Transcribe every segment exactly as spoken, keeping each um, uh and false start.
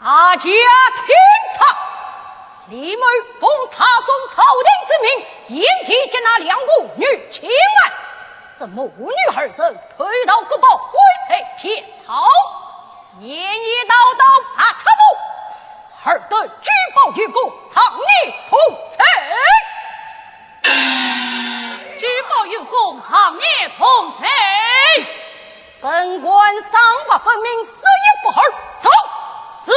大家听着，李某奉大宋朝廷之命，严禁接纳两个女青案，这母女二人偷盗国宝，毁财潜逃，现已逃到白客府，尔等举报有功，状告同罪。举报有功，状告同罪。 本官赏罚分明，死亦不二。走。是。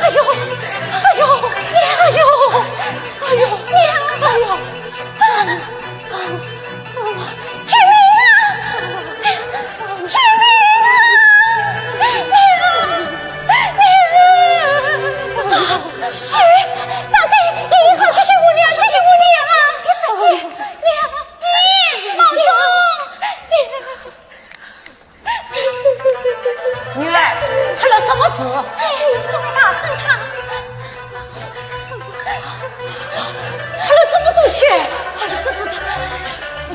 哎呦，哎呦，哎呦，哎呦，哎呦，哎呦！ 救命啊！救命啊！娘！娘！娘！是，大姐，你一定要救救我娘，救救我娘啊！别着急，娘，你，毛宗，娘。 女儿，出了什么事？哎，这位大师他，出了这么多血，哎呀，这，这，这，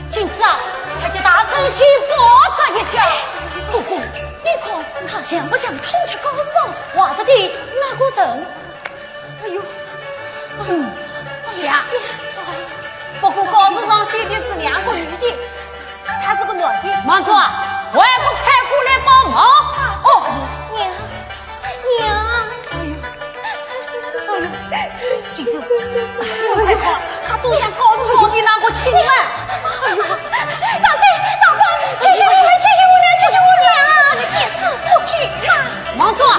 金枝啊，快叫大师先包扎一下。姑姑，你看他像不像通吃高烧？画着的那个人？ 哎呦，嗯，像。不过告示上写的是两个女的，他是个男的。忙中啊，还不快过来帮忙？哦，娘，娘。哎呦，哎呦，金枝，快看，他都像告示上的那个青案。哎呦，大姐，大伯，救救我们，救救我娘，救救我娘啊！你解释，我去看。 忙中啊，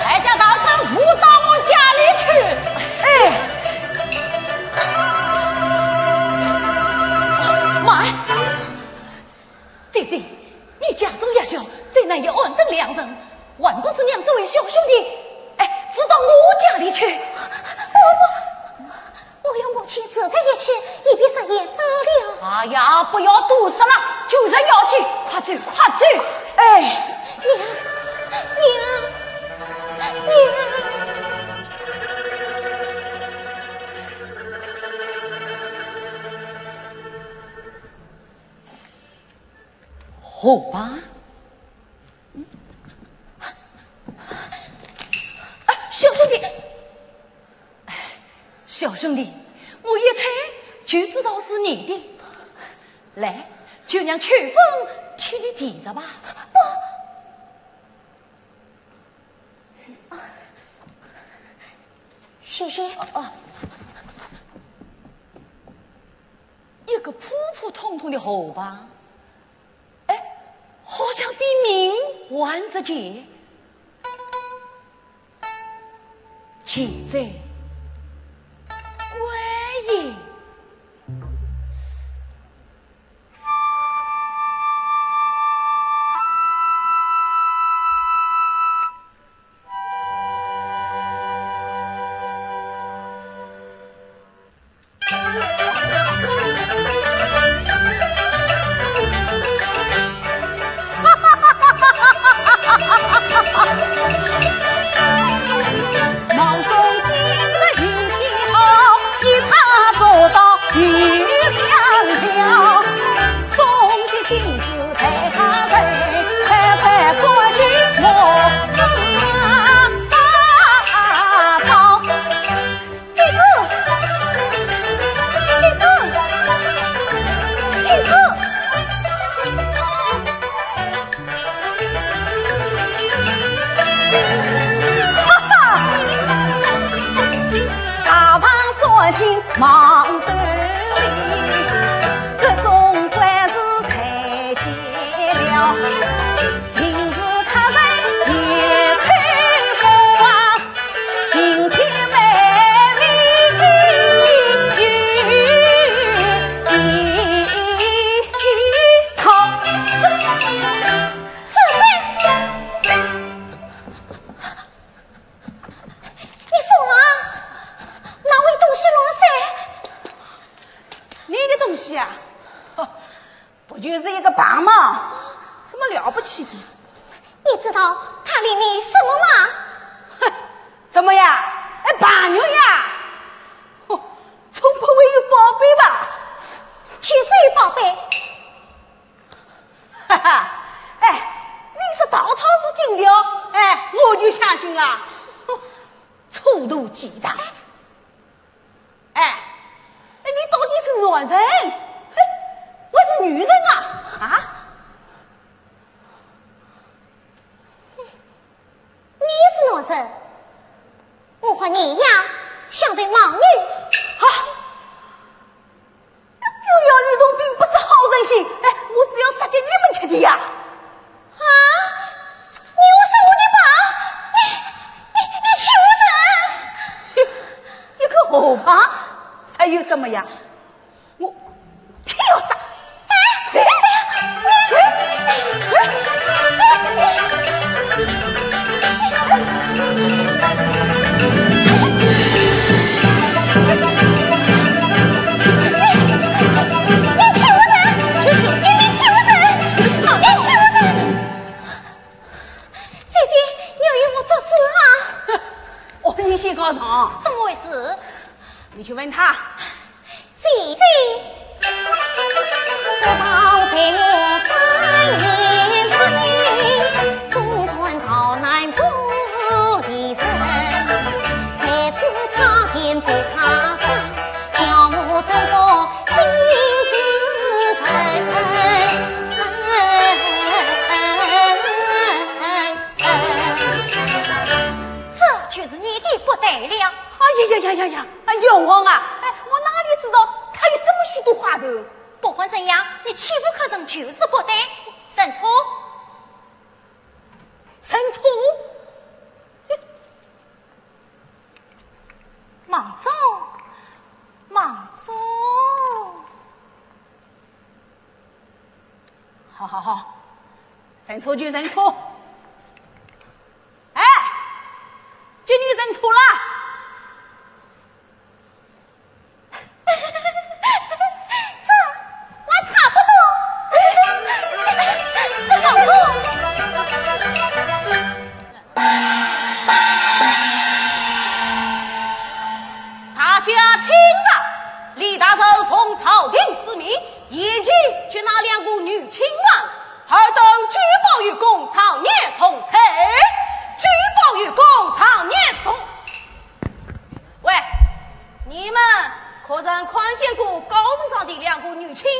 快叫大师扶到我家里去。哎，慢！姐姐，你家中也小，怎能有俺等两人？还不是让这位小兄弟，哎，扶到我家里去。不，不， 我与母亲住在一起，一边说也走了。哎呀，不要多说了，救人要紧，快走，快走！哎，娘，娘，娘。好吧。啊，小兄弟， 小兄弟，我一猜就知道是你的。来，就让秋风替你提着吧。不，谢谢。哦，哦。个普普通通的河旁，哎，好像比命还值钱。现在，官爷。 你疯了？哪位东西乱塞？你的东西啊？不就是一个棒吗？什么了不起的？你知道它里面什么吗？哼，什么呀？哎，白玉呀！哼，总不会有宝贝吧？就是有宝贝。哈哈，哎，你是稻草是金条，哎，我就相信了。哼，粗鲁极大。 哎，哎，你到底是男人，哎，还是女人啊？啊？你是男人，我和你一样，想对盲女。啊？ 有要一同并不是好人心，哎，我是要杀鸡你们吃的呀！啊？你又是我的爸？你，你，你欺负人！哼，一个河旁，才又怎么样？我偏要杀！哎，哎，哎，哎，哎，哎，哎， 你欺负人！你欺负人！你欺负人！姐姐，你要与我作主啊！哦，你先告状。怎么回事？你去问他。姐姐。 这就是你的不得了。哎呀呀呀呀呀！哎，冤枉啊！哎，我哪里知道他有这么许多花头？不管怎样，你欺负客人就是不对，认错。认错？哼，孟宗，孟宗。 好好好，认错就认错。哎，今日认错了。这还差不多。老公。 大家听着，李大人奉朝廷之命，严禁接纳两个女亲王，尔等举报于公，常年同罪，举报于公，常年同。喂，你们可曾看见过告示上的两个女亲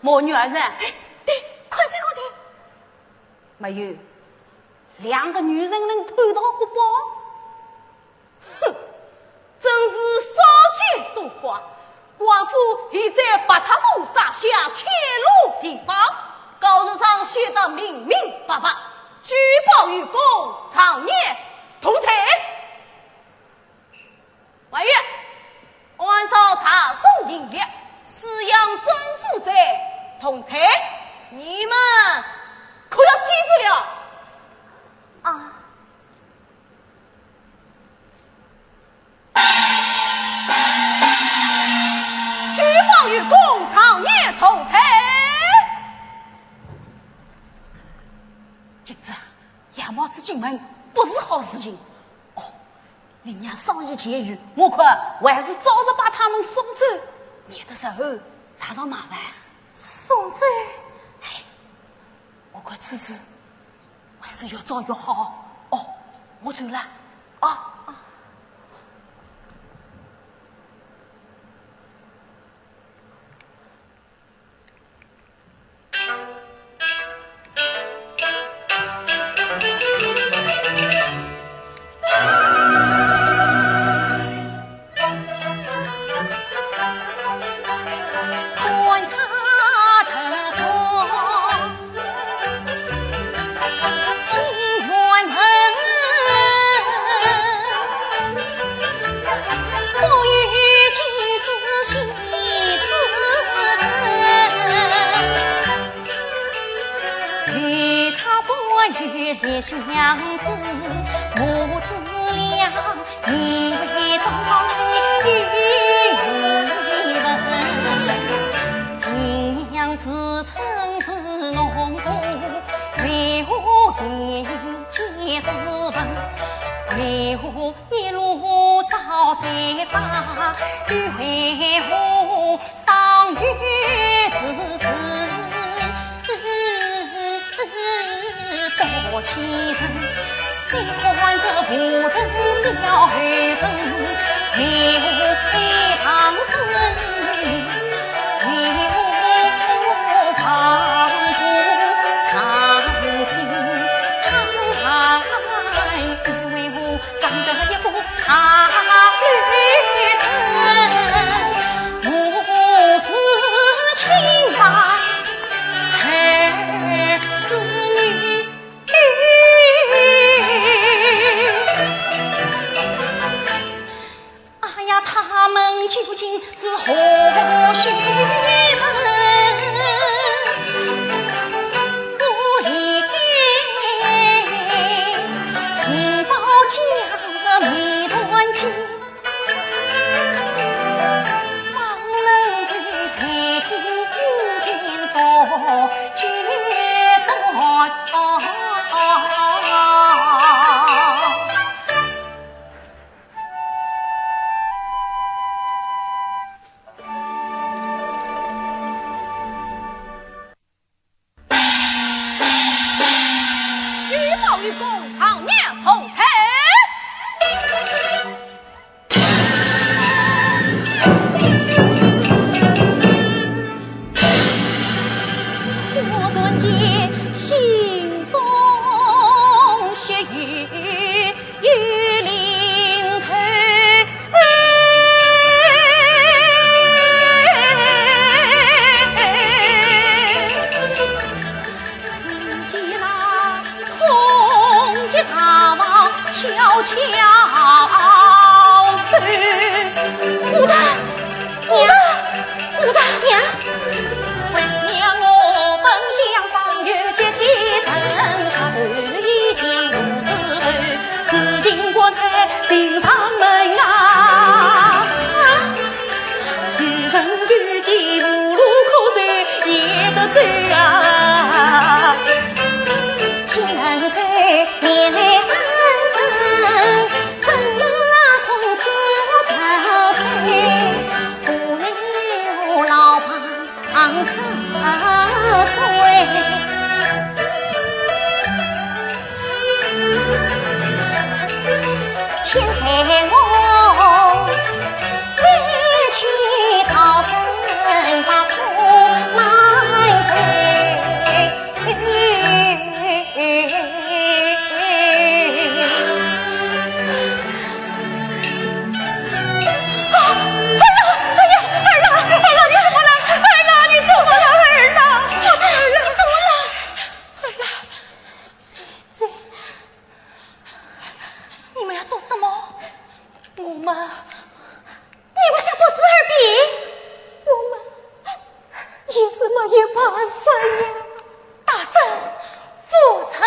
王？没有啊。哎，对，看见过的。没有。 两个女人能偷盗国宝？哼，真是少见多怪。寡妇你在八塔峰上下天罗地网，告示上写得明明白白，举报愚公，常年同罪。还有，按照大宋刑律，私养曾祖者同罪。你们可要记住了。啊。 举报愚公，常年同罪。金子啊，杨毛子进门不是好事情。哦，林娘商议解语，我看还是早日把他们送走，免得日后惹上麻烦。送走？哎，我看此事 还是越早越好。哦，我走了，啊。 哎呀，他们究竟是何许人？我一定尽早将这谜团解，方能够在今天做决断。 举报愚公，常年同罪。忽然间腥风血雨 雨淋透。四季那空寂大望悄悄收。 娘。为娘我本想上有结亲，怎料这一见如此厚，如今官在寻上门啊。有人有见无路可走，也得走啊。只能够眼泪含辛，等那公子我成身。 现在我只求逃生，逃脱难受。你不想不辞而别，我们也是没有办法呀。大人，夫人。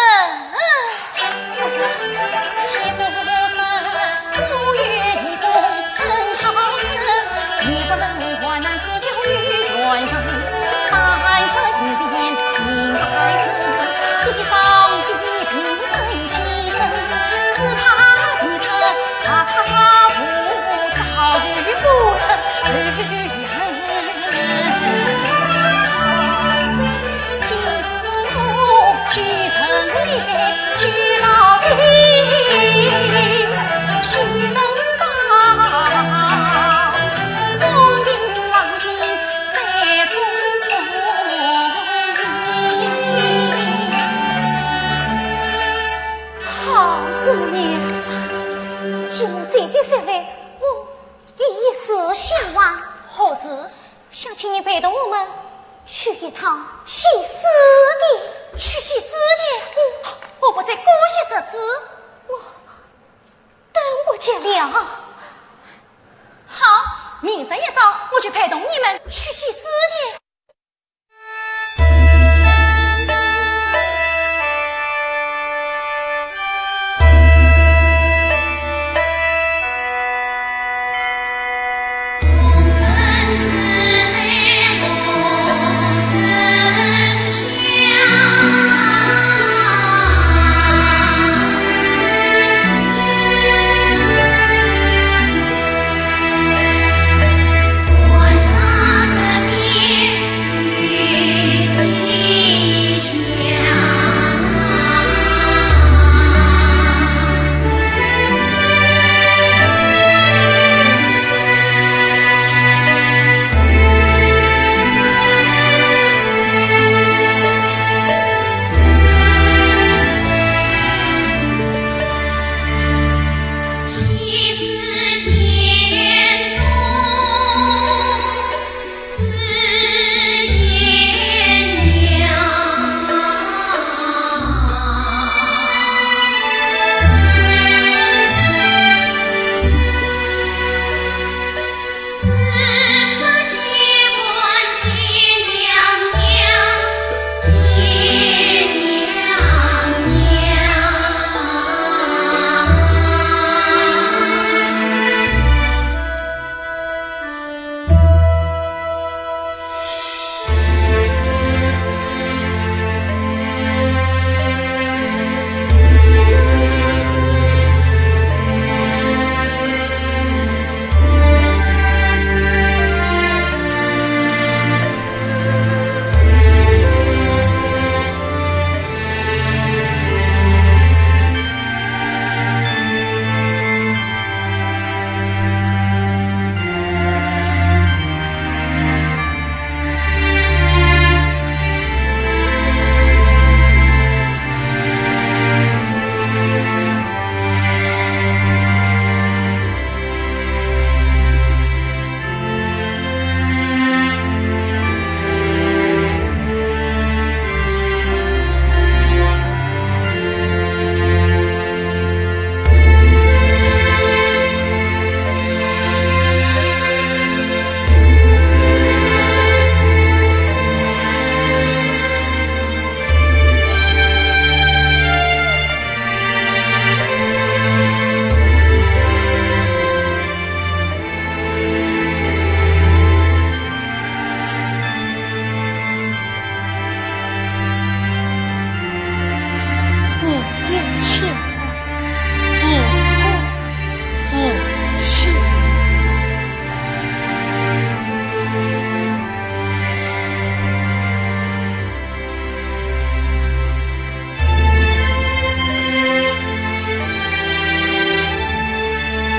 好姑娘，既然姐姐说了，我也一时向往。何事？想请你陪同我们去一趟西施殿。去西施殿？嗯。我不在姑息这子。我等不及了。好，明日一早我就陪同你们去西施殿。你有千金，也有一切。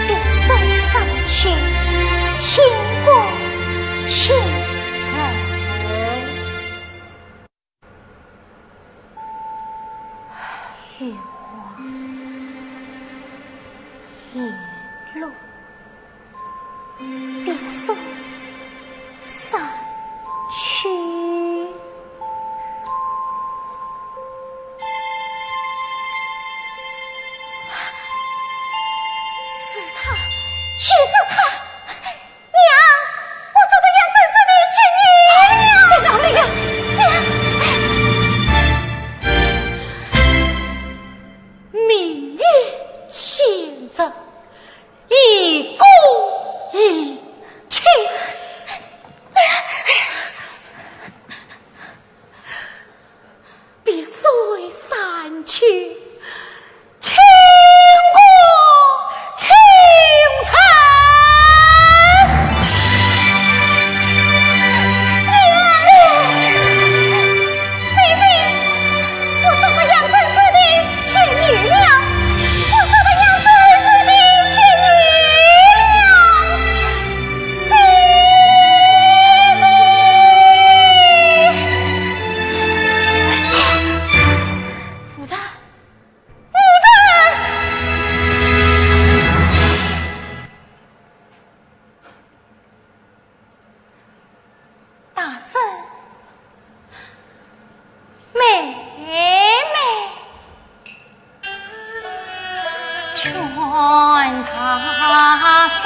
一生相许，清官清人。月华，夜落。 别送山去。是他，气死他！娘，我做的娘真正的给你了。在哪里呀？娘，明月千山，一个一切。碧水山去，清波清泉。娘，姐姐，我做不了真正的给你了，我做不了真正的给你了。 夫人，夫人，大生，妹妹。 劝他生，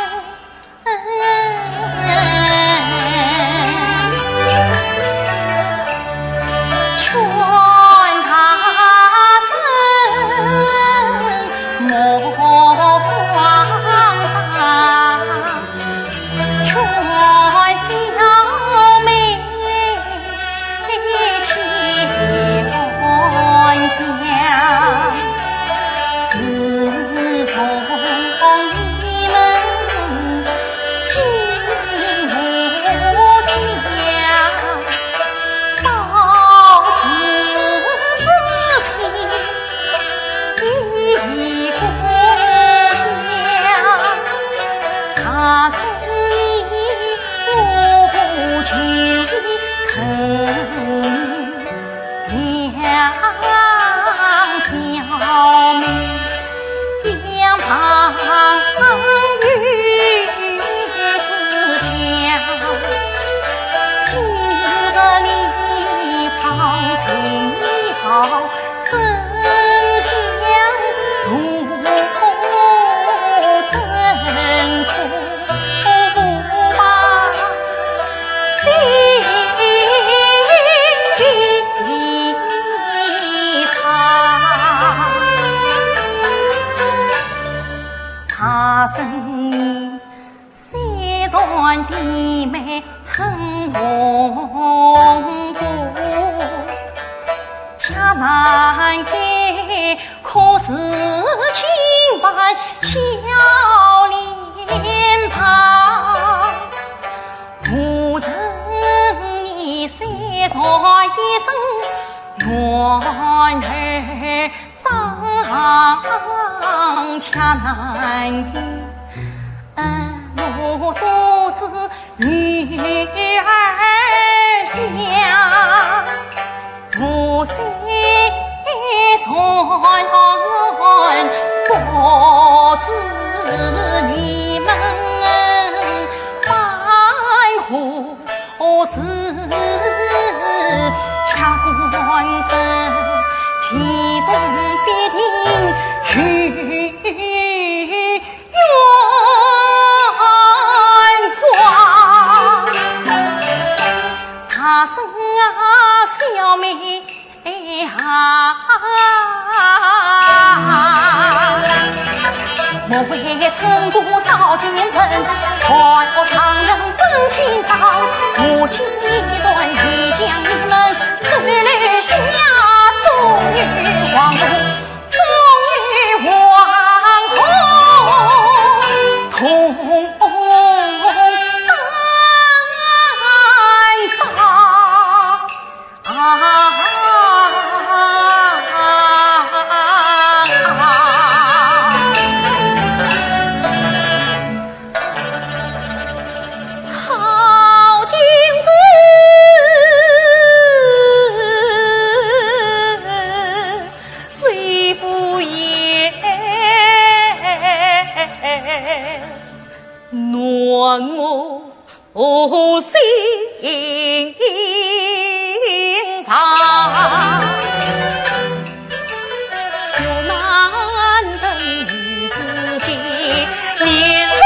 劝他生莫慌张。 劝小妹千万想，自从你们进我家，早是知情 他生你 虽然弟妹称鸿鹄，家难改，可是千般孝廉报。无人你虽然一生男儿 张家难移，我独自女儿家，我虽然不知你们半何 何事？家官人，其中必定有冤枉。大生啊，小妹 哎呀，莫为称呼少见人，才高上人真清爽。我既然已将你们收留下，终于望我，终于望我同担当。 啊，好君子，非福也。 暖我心房。我男人与子建，年老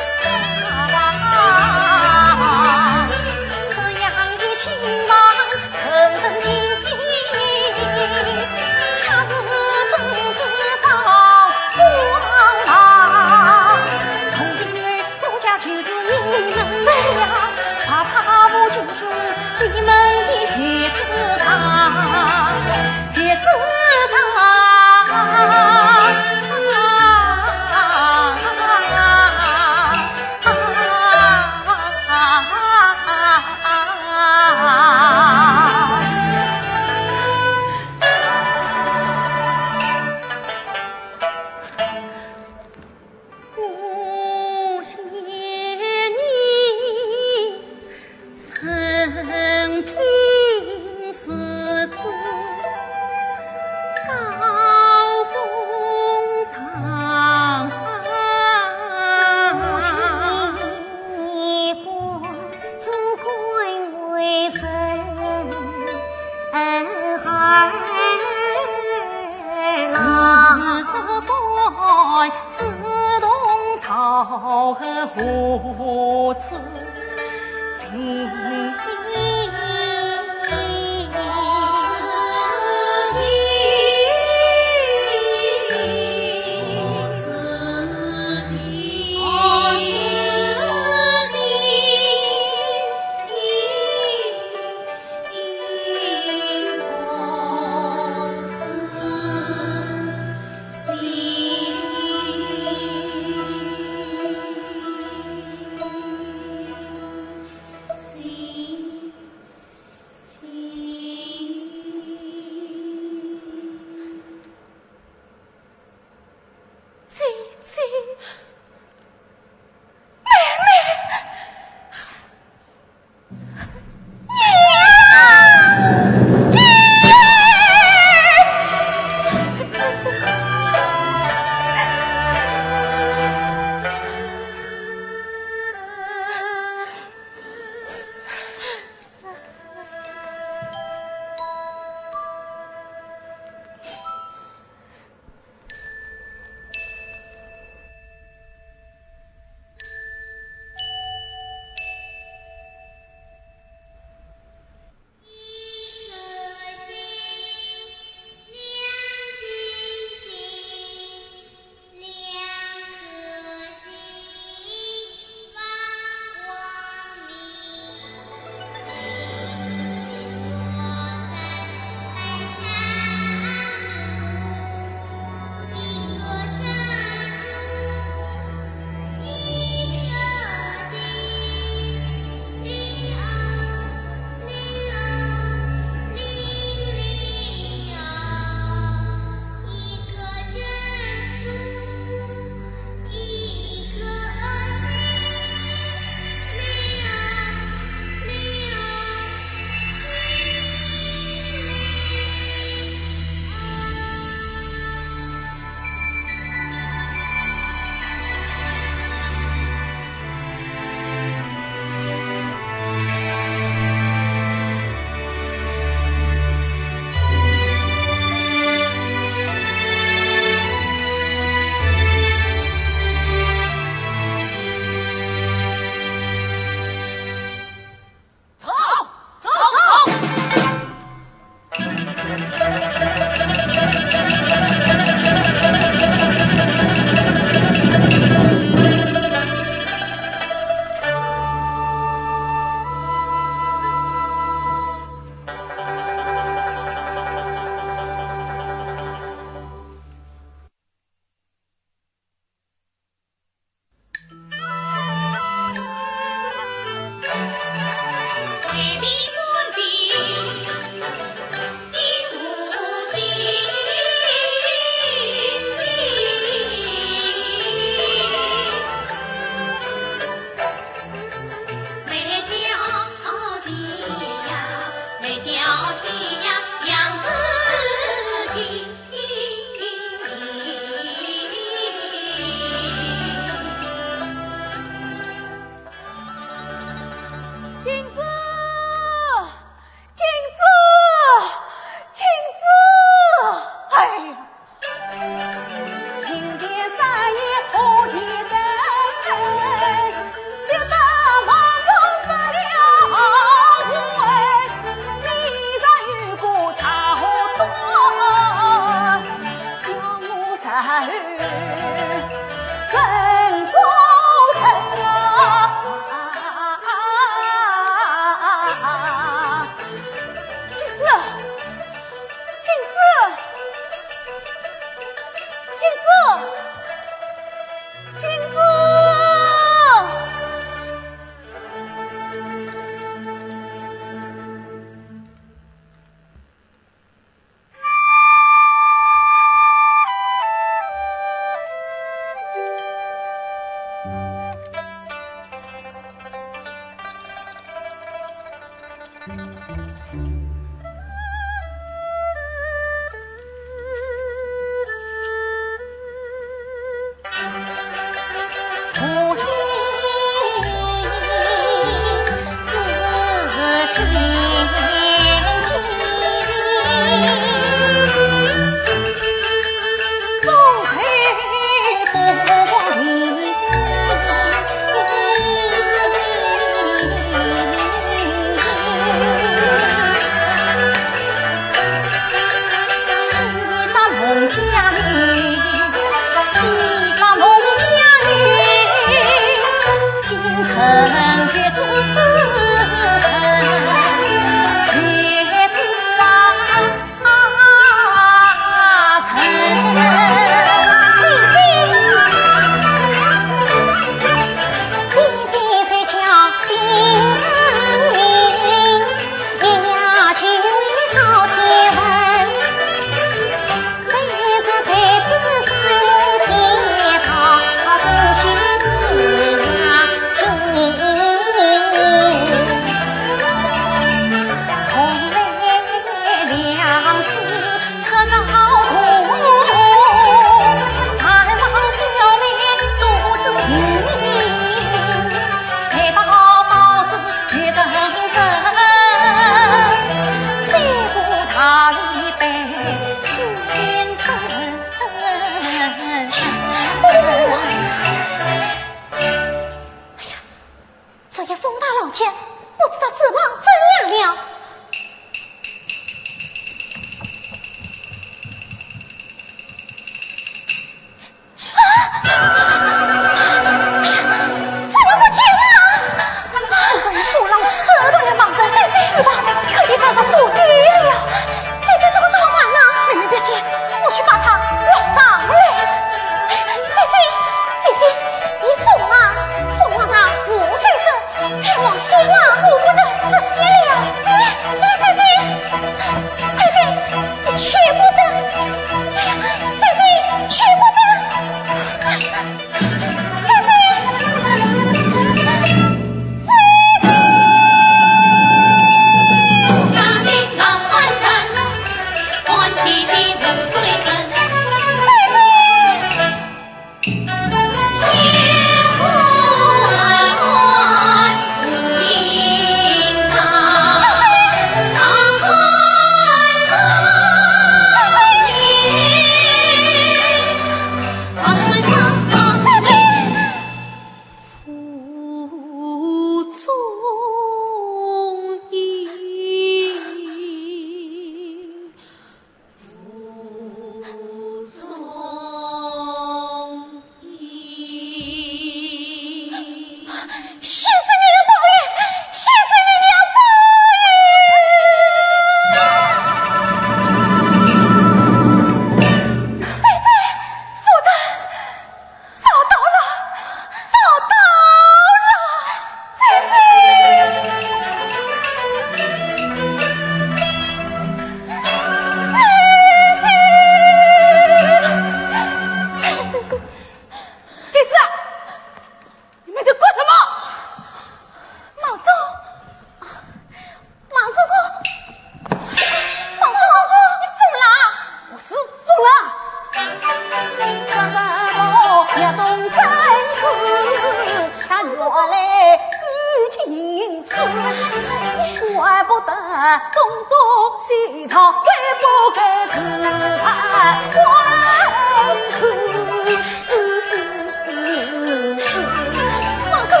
王叔父，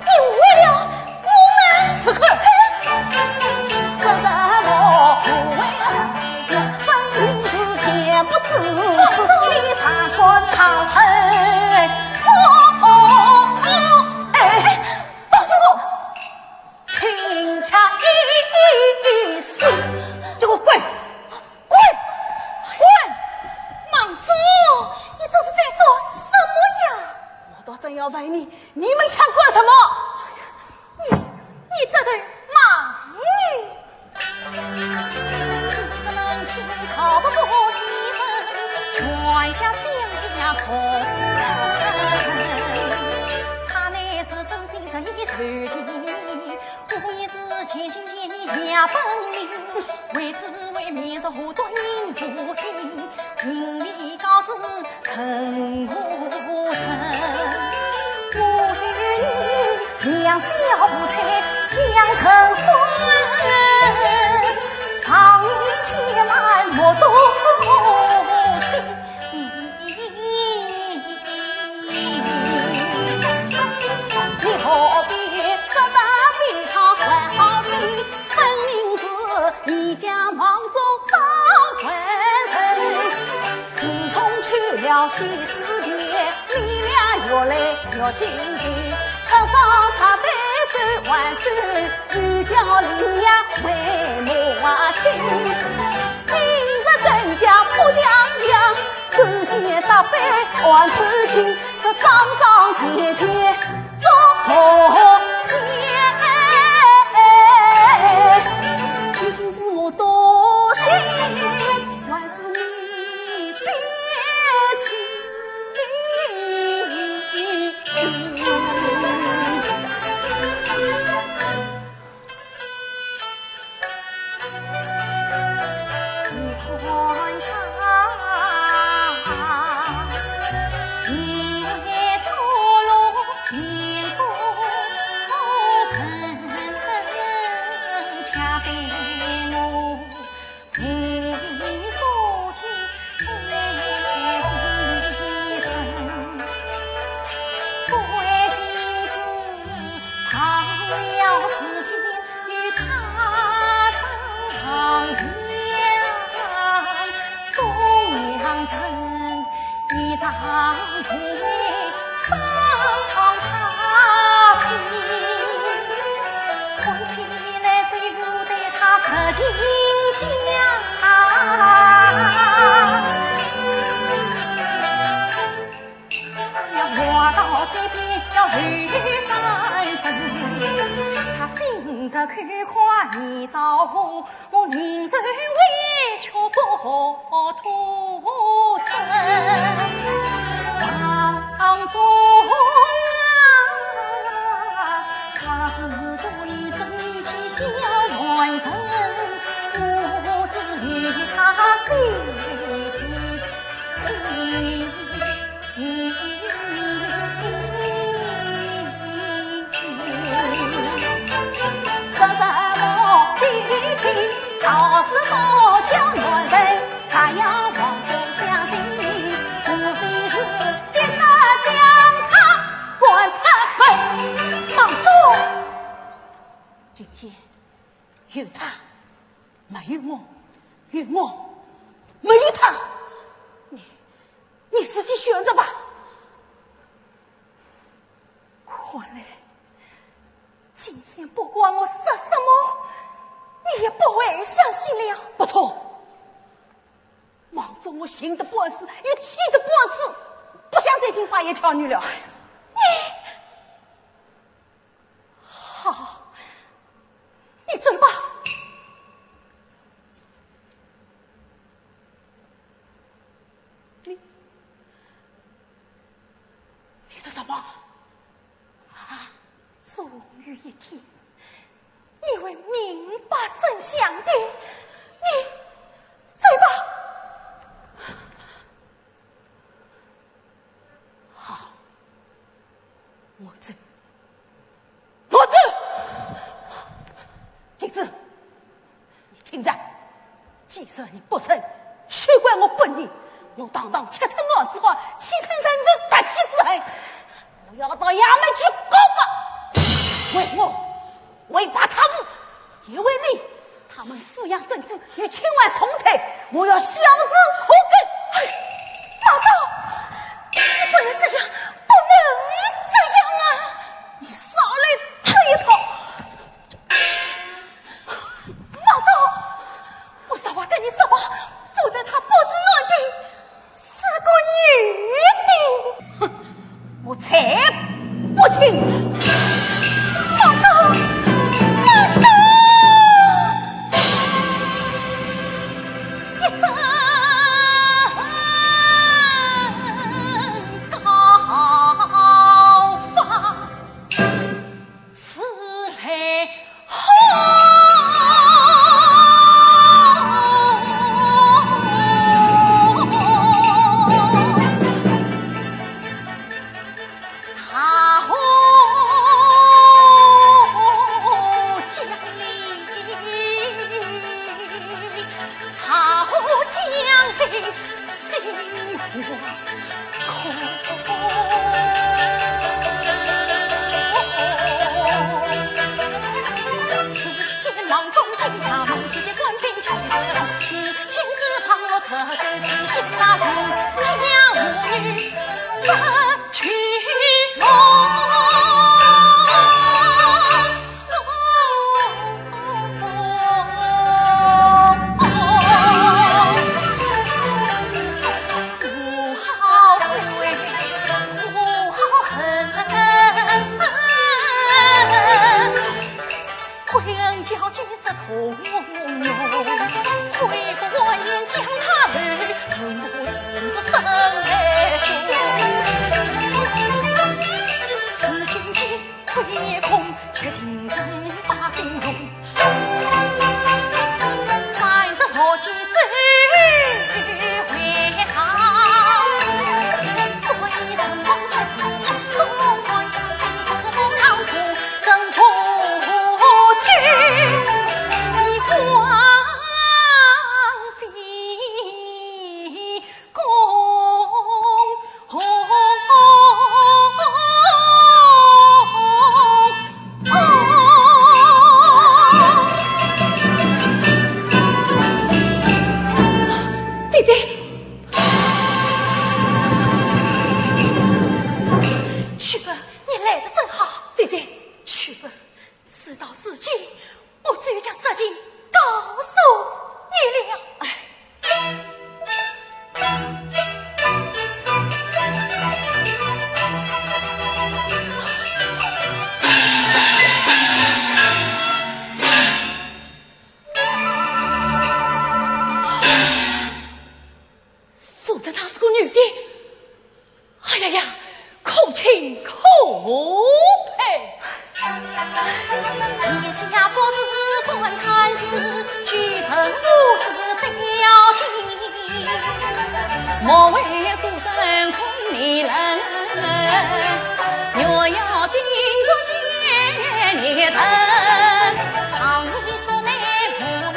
你误会了我们。此刻，这什么误会啊？分明是恬不知耻，你上官大人说，哎，哎，当心我！ 平家一死，给我滚！滚！滚！孟宗，你这是在做什么呀？我倒真要问你，你们想干什么？你，你这个孟女！ 你何必说得非常还好听？分明是你将忙中当官人。自从去了西施殿，你俩越来越亲近，出双入对手还是，又叫林样为母啊亲。今日更加不像样， 勾肩搭背暗偷情，这桩桩件件做何解？究竟是我多心，还是你偏心？孟宗！今天有他，没有我，有我，没有他，你，你自己选择吧。看来，今天不管我说什么，你也不会相信了。不错，孟宗我寻得半死，也气得半死，不想再听花言巧语了。你，好，你走吧。你，你说什么？啊？终于一天，你会明白真相的。你，走吧。 好，我走，我走。景子，你听着，既是承认不承，休怪我不义。我堂堂七尺男子汉，岂肯承受夺妻之恨？我要到衙门去告发。为我，为白太后，也为你，他们私养政子，与亲王同罪，我要晓之何根？哎，老赵，你不能这样，不能这样啊！你少来这一套。 老赵，我早晚跟你说吧，否则她不是男的，是个女的。哼，我才不信。老赵，老赵，一声告发。 此来好。大江里，大江里 心惶恐。只见郎中进衙门，只见官兵齐围，只见是旁落车水，只见那人将我女这去弄。 我好悔，我好恨。灰暗交界是通用，灰光眼将他留，恨不成作生来凶。如今见 推空，却听人把心动。三十六计走为上，做一人望却听中，做一人望却听中，老夫真不知你光景。 公。姐姐，秋芬，你来得正好。姐姐，秋芬，事到如今， 我只有将实情告诉你了。哎。否则她是个女的。 哎呀呀，可亲可配。天下不是官贪私，举人无知照镜。莫为书生空念人，若要巾帼显年人。常言说来无名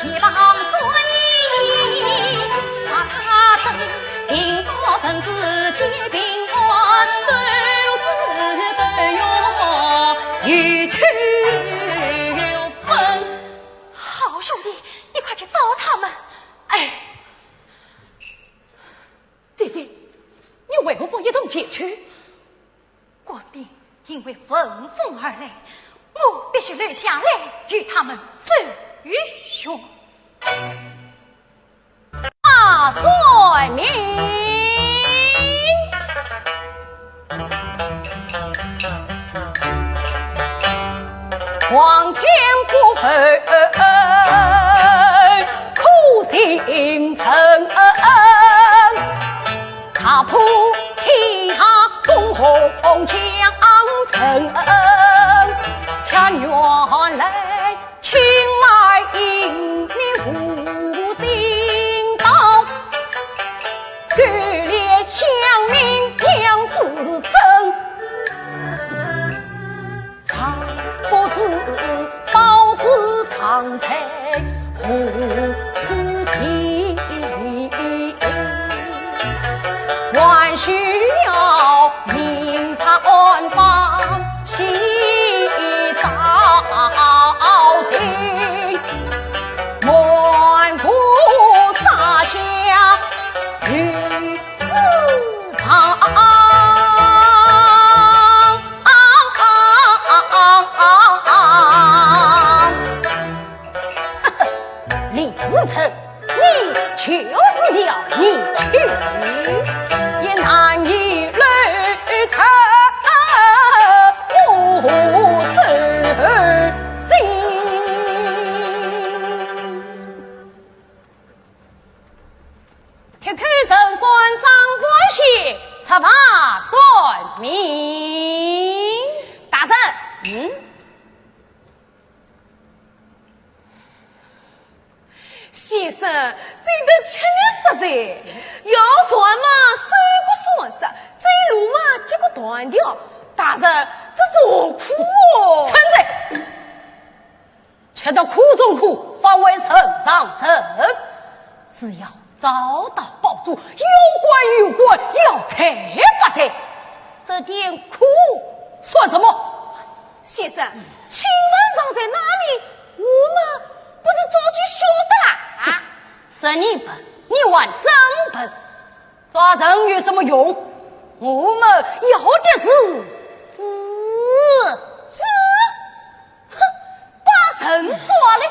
一旁转移，把他等。平报臣子皆平官，都知都要有求有分。好兄弟，你快去找他们。哎，姐姐，你为何不一同前去？ 官兵因为闻风而来，我必须留下来与他们周旋。大帅命。皇天不负苦心人。 踏破天下功名将成，却原来青梅一命无心到，勾连乡民杨子珍。 常不知包子常在何就是要你去，也难以留在我手心。 铁口人算张官先，策划算命。大人。嗯？先生，这得吃力实在，要算嘛，手骨酸死，走路嘛，脚骨断掉。大人，这是何苦哦？趁热。 吃得苦中苦，方为人上人。只要找到宝珠，要官有官，要财发财，这点苦算什么？先生，清官藏在哪里？我们不是早就晓得啦？啊，是你笨，你还真笨。抓人有什么用？我们要的是子。子？ 哼，把人抓来，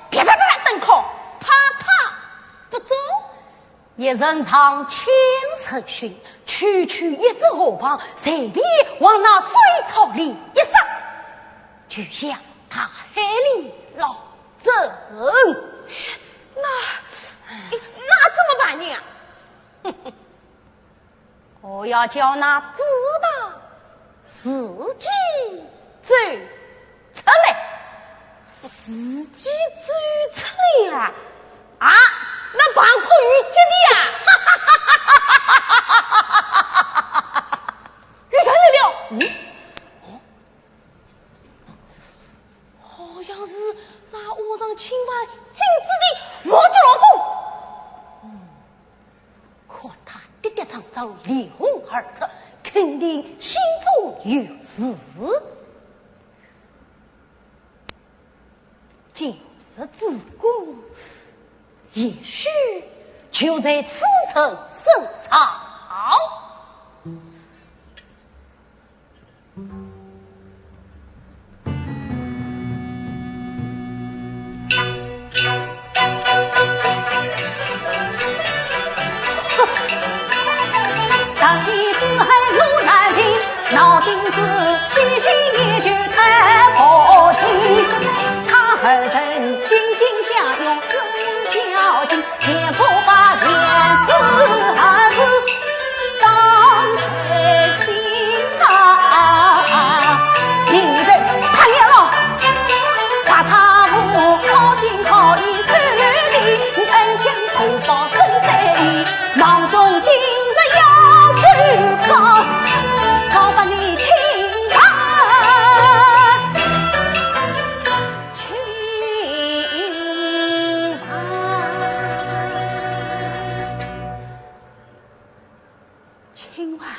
啪啪啪啪顿敲，怕他不中。一人藏千人寻，区区一只河旁，随便往那水草里一撒，就像大海里捞针。那，那怎么办呢？ 我要叫那子宝自己走出来。自己走出来啊？啊，那旁敲有击的呀？有道理了。嗯？好像是那窝藏清官金子的毛脚老公。 看他跌跌撞撞，脸红耳赤，肯定心中有数。今日之功，也许就在此人身上。 大喜之后路难平，闹金子，喜新厌旧太薄情。他二人紧紧相拥，交情，见不把脸子还是当在心啊。平日他也老，把他我靠心靠意，手里恩将仇报深对，忙中今日要追高，高把你听啊。清官，清官，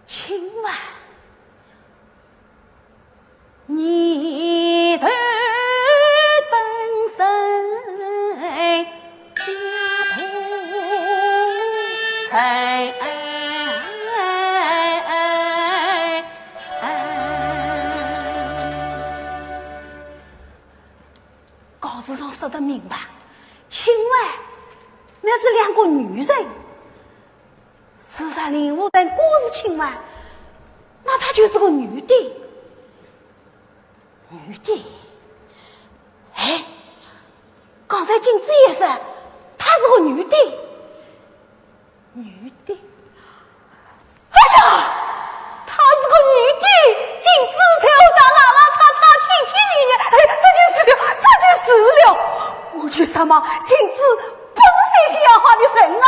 清官。 你头等身家破财。告示上说得明白，清官，那是两个女人。 自然令狐澄果是清官，那她就是个女的。女的？哎，刚才金子也说她是个女的。女的？哎呀，她是个女的，金子才和她拉拉扯扯，亲亲热热，哎，这就是了，这就是了。我就说嘛，金子不是水性杨花的人啊。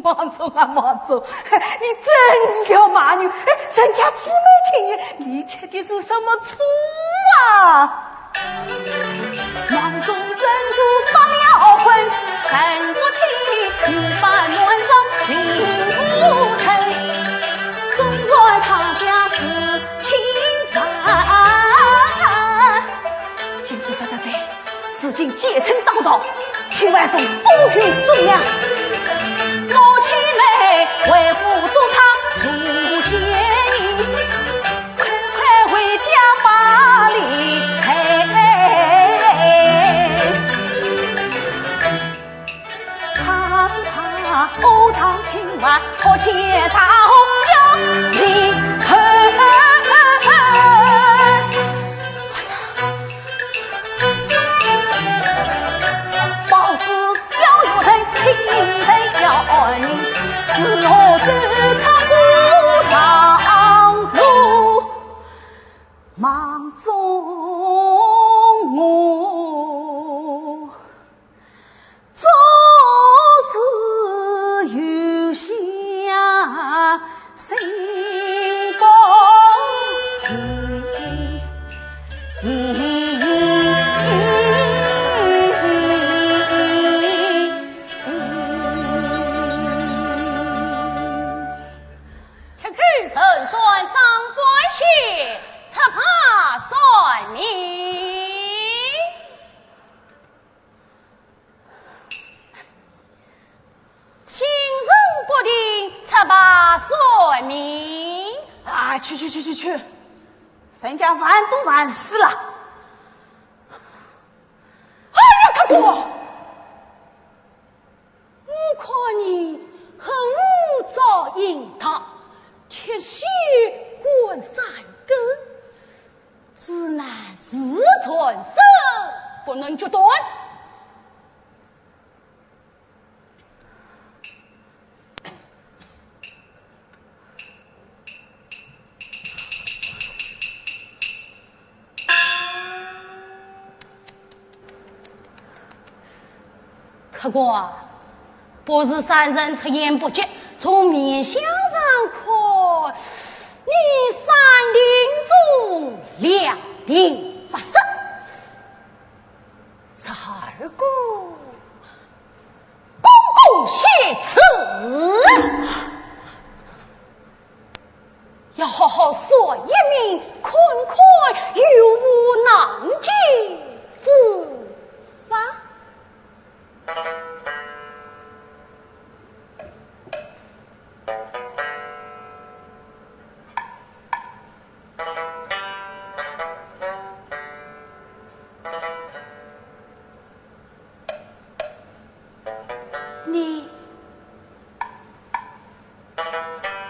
望中啊，望中，你真是条蛮女，哎，人家既没情愿，你吃的是什么醋啊？望中真是发了昏，神不清，五百万丈令狐澄，总算他家是清官。 金子说得对，如今奸臣当道，清官中不许忠良。我青梅为父做差，如奸淫，去去去去去，人家烦都烦死了。哎呀，客官，我看你恨勿早应答，且歇观山根，子难自全身，不能决断。 客官，不是山人出言不吉，从面相上看，你三庭中两庭不适。十二个 公公谢辞，要好好算一命，看看有无难解之法。 你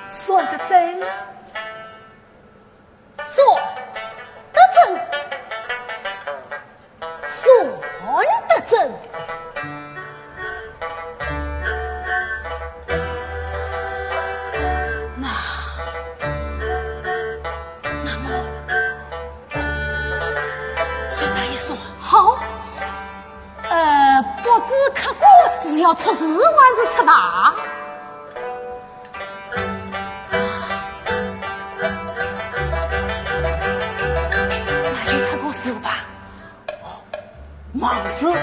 算得准？算得准，算得准。那，那么，算他一算。好。 呃，不知客官是要出字还是出大？那就出个字吧。哦，忙字，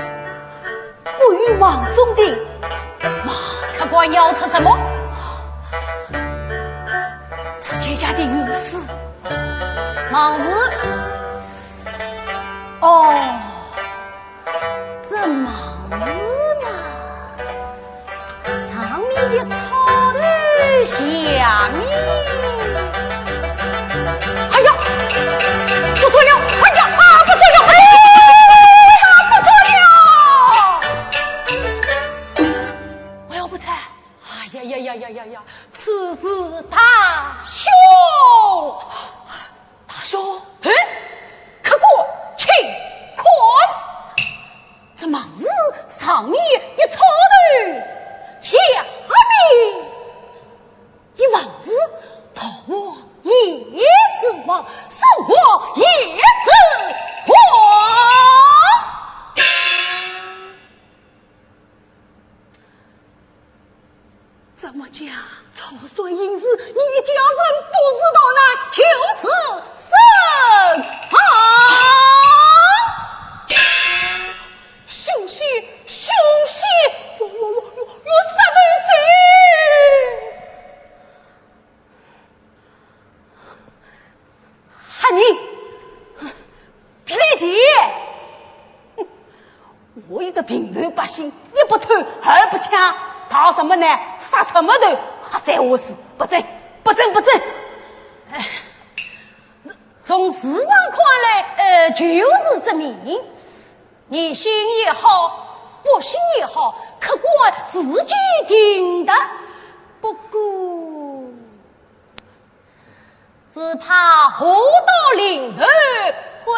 关于忙中的忙。客官要出什么？出绝佳的运势。忙字。哦。 这忙字嘛，上面一草头，下面……哎呀，不说了！哎呀，啊，不说了！哎呀，不说了！我要不猜。哎呀呀呀呀呀呀，此事大凶！ 大兄。哎，客官，请看，这忙字上面一草头，下面一横字，桃花也是旺，生活也是旺。 怎么讲？草率应字，你一家人不是逃难，就是身亡。凶险，凶险！我，我，我，我，我杀头罪！ 杀人！别来气！我一个平头百姓，一不偷，二不抢，逃什么难，杀什么头，瞎三话四，不准，不准，不准！哎，从字上看来，呃，就是这命。你信也好，不信也好，客官自己定夺。不过， 只怕祸到临头，悔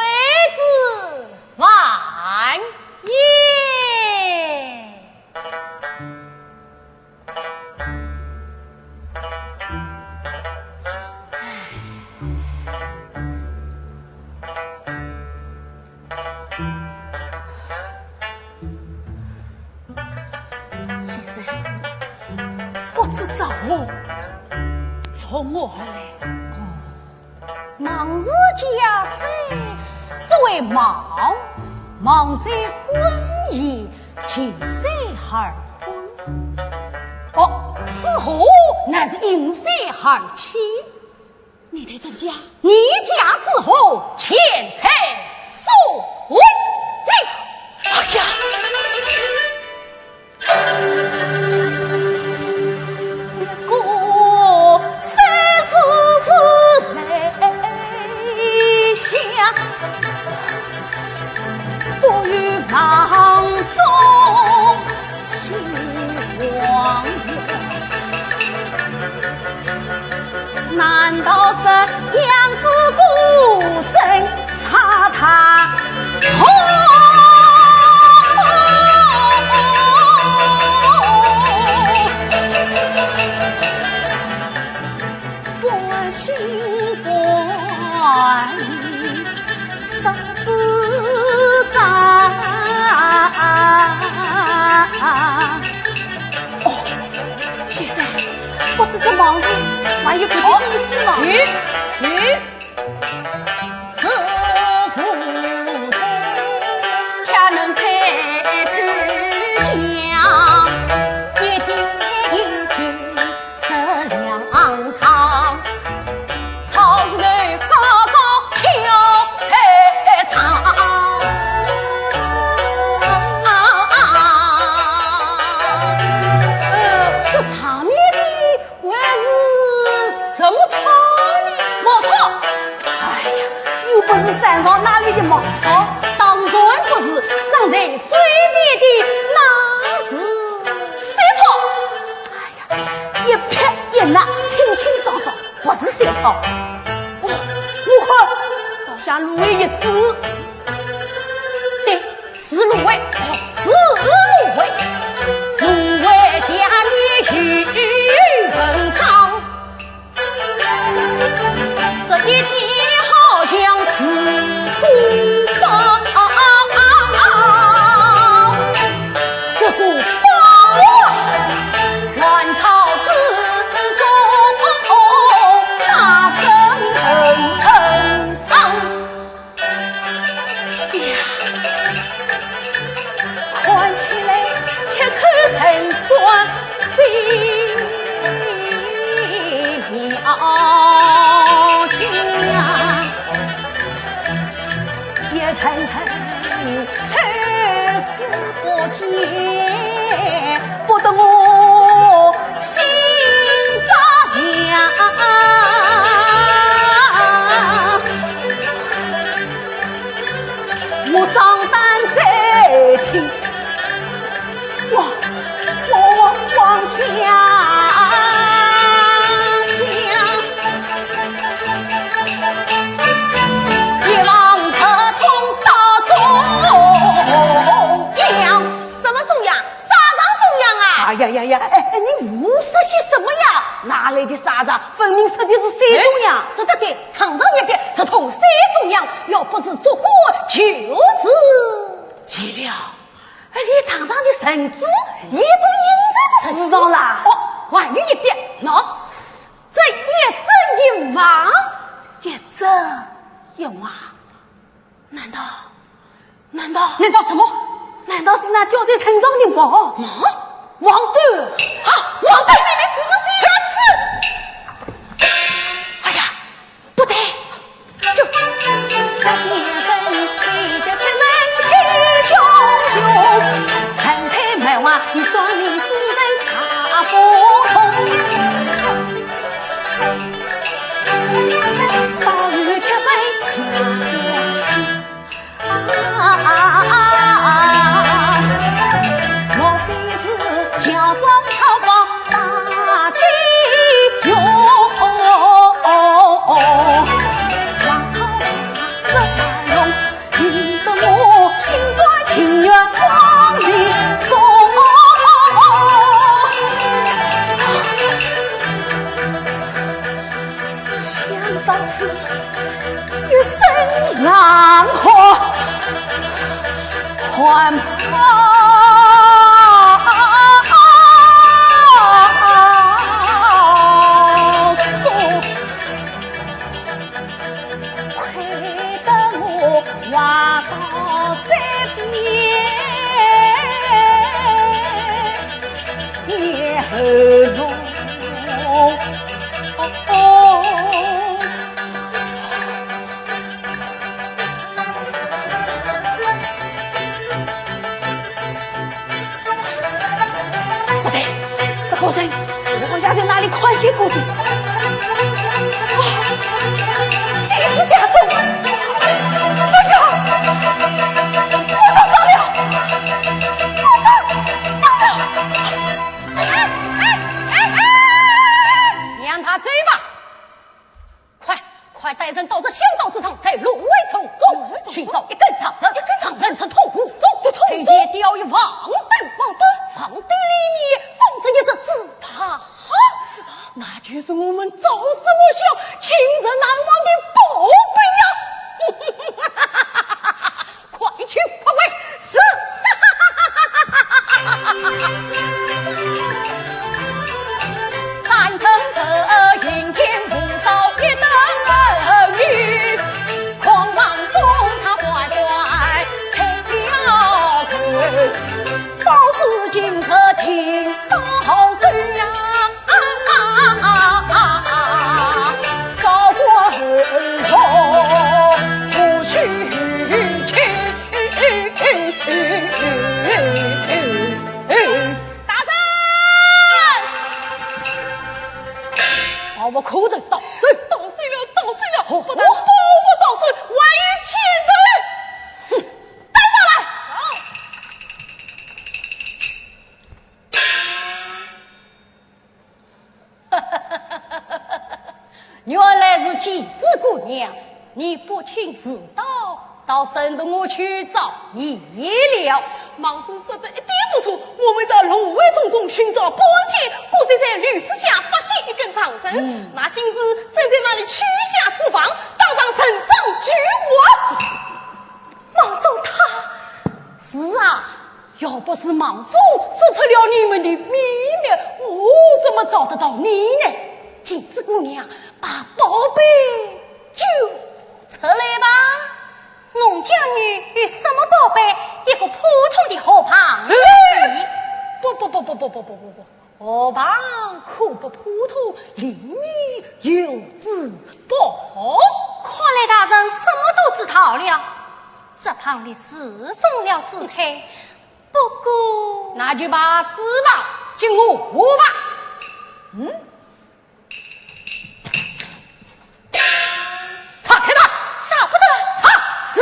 自晚也。先生，不知这祸从何而来？哦，忙字解释，这位忙，忙在昏夜，近睡而昏。哦，此祸乃是因睡而起。 你待怎讲？你家之祸，钱财所为。哎呀！一个三四十万哦，先生，不知这忙事还有别的意思吗？哦，有，有。 呃，这上面的 还是什么草呢？茅草。哎呀，又不是山上哪里的茅草，当然不是，长在水边的那是苋草。哎呀，一撇一捺，清清爽爽，不是苋草。哦，我看，倒像芦苇叶子。对， 是芦苇，哦，是芦苇。芦苇下面有文章，这一点好像是孤芳。这孤芳啊，乱草之中大声哼哼唱。 哎呀，看起来铁口成双非妙计啊，也层层抽丝剥茧，不得我心发凉。 我张胆再听，我，我，我往下讲。一望直通到中央。什么中央？沙场中央啊！哎呀呀呀，哎，哎，你胡说些什么呀？哪来的沙场？分明说的是山中央。哎，说得对，长长一笔，直通山中央。要不是捉官，就是。 奇了，哎，你长长的绳子也都印在这树上啦。哦，还有一笔，喏，这一正一横。一正一横？难道，难道，难道什么？难道是那吊在身上的帽？帽？黄缎。啊，黄缎。妹妹，是不是？哎呀， 不对，这，这先生气急，这人气汹汹，身体蛮橫，你算命之人大不同。保与七分下边去。 啊，莫非是教中套房把鸡用？王头是用，引得我心甘情愿往里送。 想到此，一声狼吼，还怕说，亏得我话到这边。 也喉咙。不对，这个人我好像在哪里看见过的。哦，金子家中。哎呀，我上当了，我上当了。 让他走吧。快，快带人到这小道之上，在芦苇丛中寻找一根长绳，一根长绳直通湖中，直通湖中，配件吊于黄缎，黄缎，黄缎里面放着一只紫帕。紫帕？那就是我们朝思暮想、寝食难忘的宝贝呀！不但宝物到手，还有钱头。哼，带上来。原来是镜子姑娘，你不请自到，倒省得我去找你了。 孟宗说得一点不错，我们在芦苇丛中寻找半天，果真在柳树下发现一根长绳，嗯。那镜子正在那里取下翅膀，当场成长巨化。孟宗他……是啊，要不是孟宗说出了你们的秘密，我怎么找得到你呢？镜子姑娘，把宝贝交出来吧。 农家女有什么宝贝？一个普通的河蚌。嘿！不不不不不不不不不，河蚌可不普通，里面有珠宝。看来大人什么都知道了。这蚌粒是中了珠胎，不过……那就把珠宝给我吧。嗯？ 拆开它！舍不得！拆！是！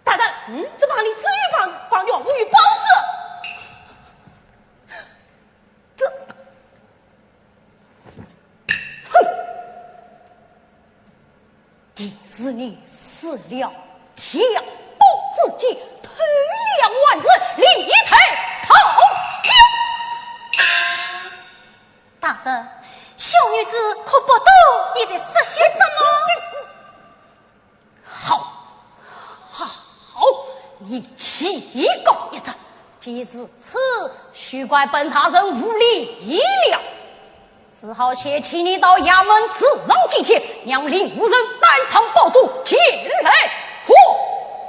大人，嗯？这蚌粒只有蚌，蚌壳，无有宝珠。这…… 哼！定是你施了天宝之计，偷梁换柱，立地讨饶。大人，小女子可不懂你在说些什么。 好，好，好，你乞告一状。既如此，休怪本大人无礼了，只好先请你到衙门住上几天，让令狐人单上宝座前来和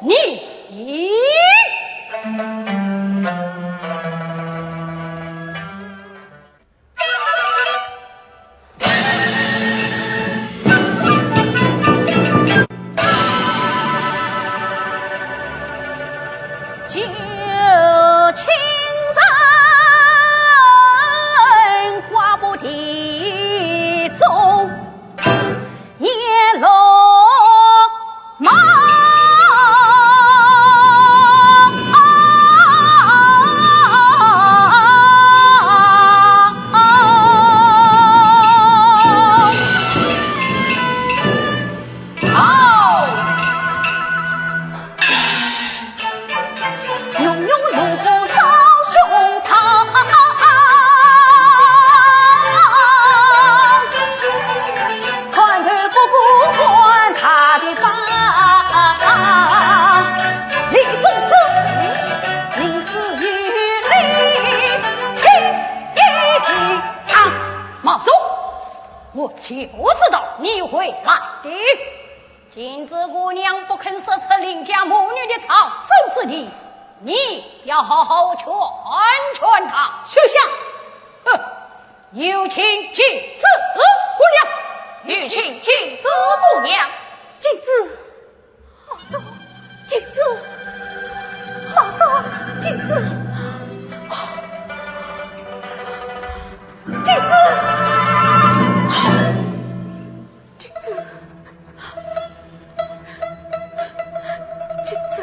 你。 孟宗，我就知道你会来的。 镜子姑娘不肯说出林家母女的藏身之地，你要好好劝劝她。休想！哼，有请镜子姑娘。有请镜子姑娘。镜子，镜子，镜子，镜子。 镜子，镜子，镜子。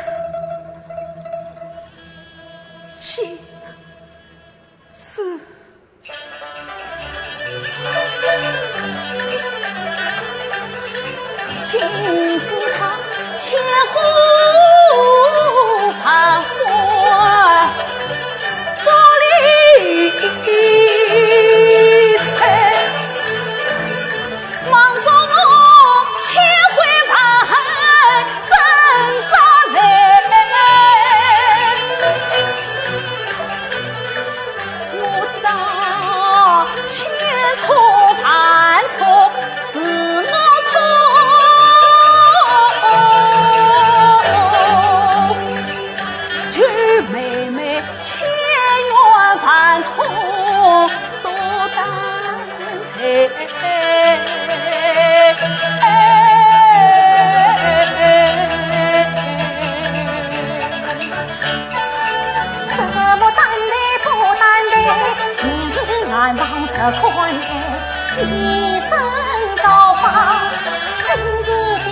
暗房十款哎，一身高仿，心如冰，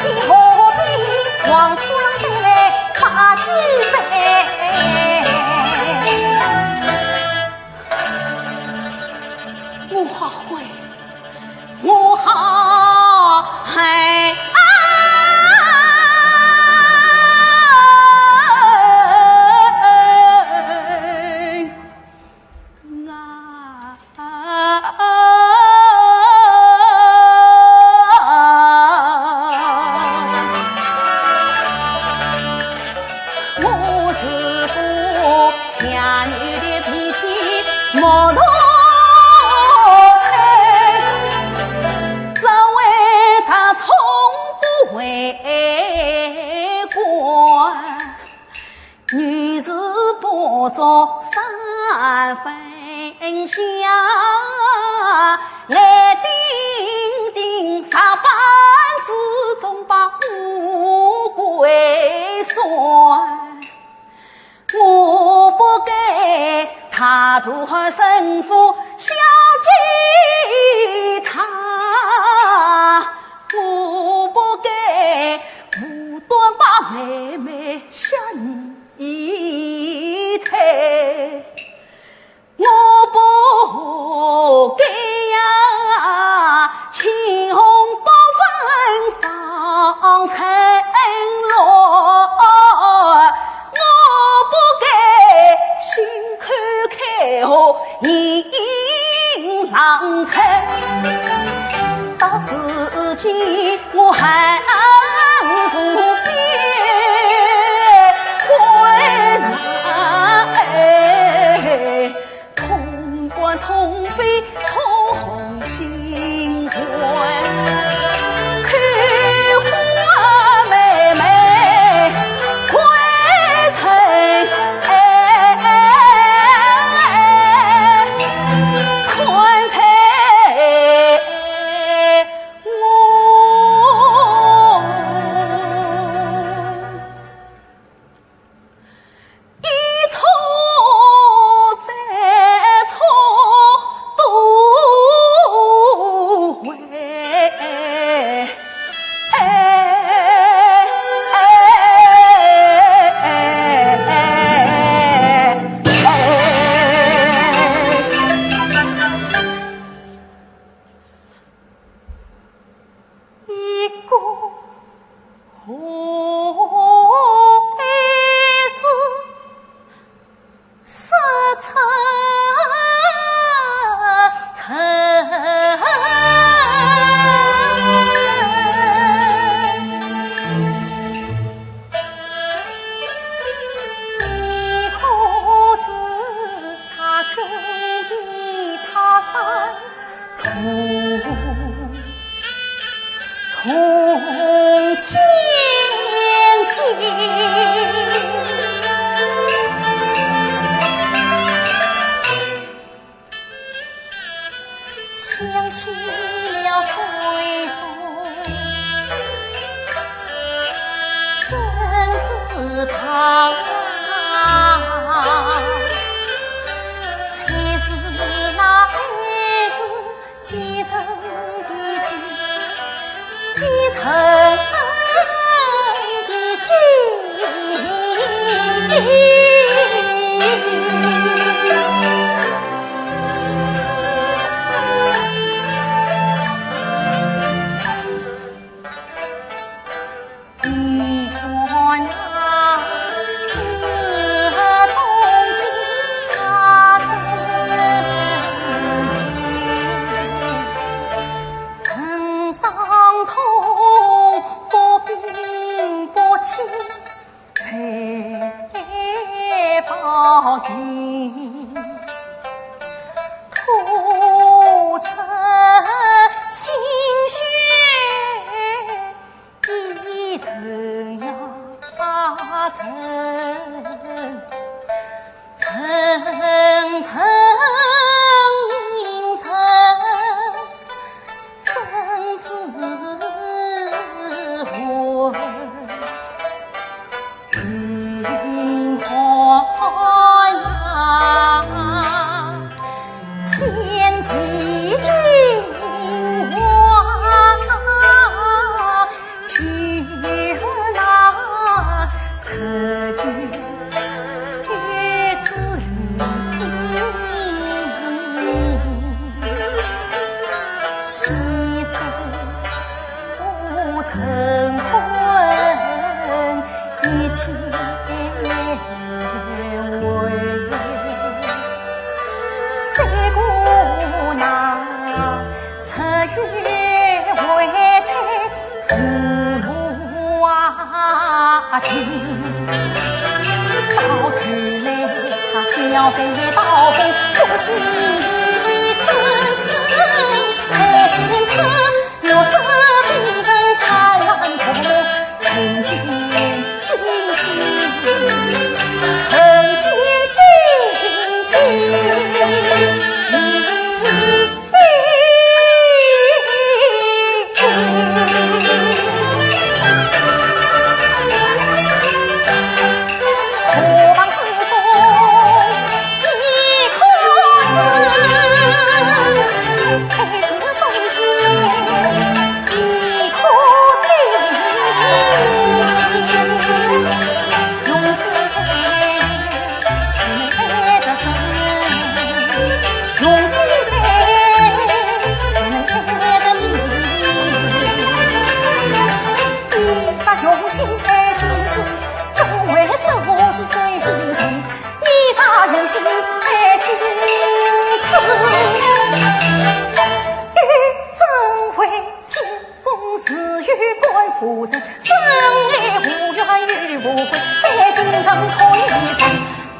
你何必望出郎再来把几杯？我后悔，我后悔。 我是个强扭的脾气，木头头，只会唱从不会过。 女是不做三分香，来顶顶上班之中把富贵算。我不该大度和神父小姐差，我不该无端把妹妹下 你猜，我不该呀，青红不分芳尘落，我不该心开开后 浪子，到如今我还无边困难，痛官痛非痛心官，看花妹妹快成 哎，看在我一错再错都会。 一个后悔是 说出真。你可知他跟的他山从 从前见。想起了水中珍珠宝啊，才是那爱是 几层一句，几层一句。西山不曾婚一千回，三姑娘十月回头是母亲。到头来，她晓得刀锋不惜一生，才心疼。 我这病人惨然痛，曾经信心，曾经信心。何望之中一颗子，配是中间 一颗心，用心爱，才能爱得深，用心爱，才能爱得明。一只用心爱镜子，怎会说我是谁心人？一只用心爱镜子，又怎会 见风是有官夫人，真爱无怨又无悔，在京城可一人。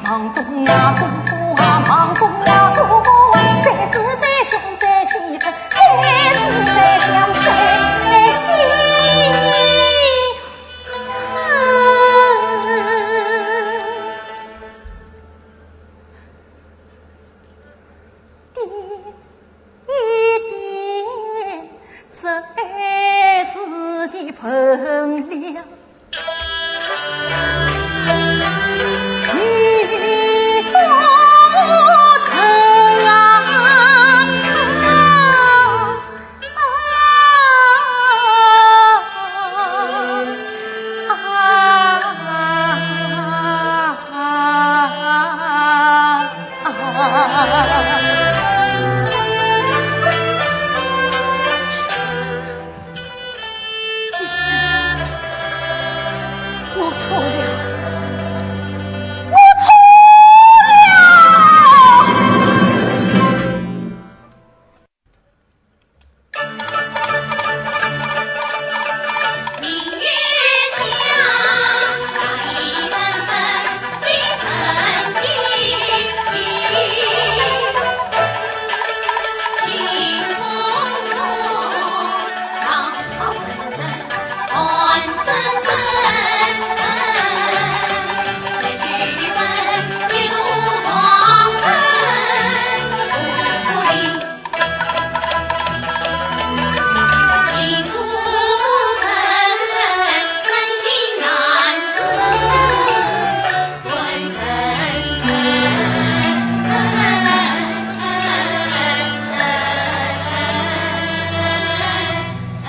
忙中啊，功夫啊，忙中啊，功夫啊，再吃再想再洗菜，再吃再想再洗菜。 点一点，这爱字的分量，雨多成啊。 姐姐，我错了，我错了。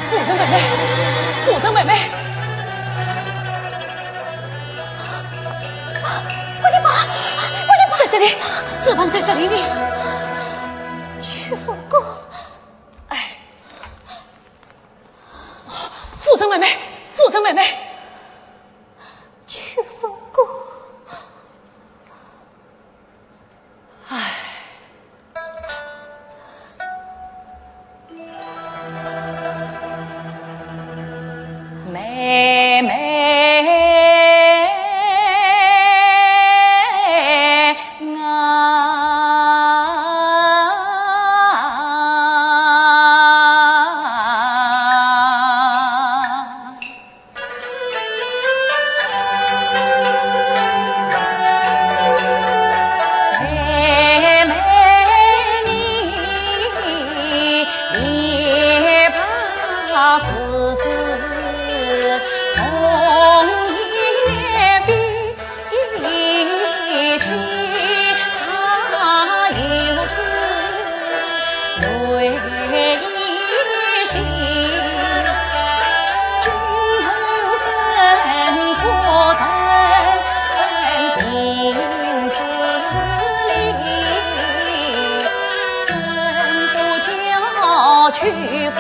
夫人妹妹，夫人妹妹。我的妈！我的妈！在这里，子房在这里呢。屈夫哥。哎。夫人妹妹，夫人妹妹。屈夫哥。 唉。妹妹啊。分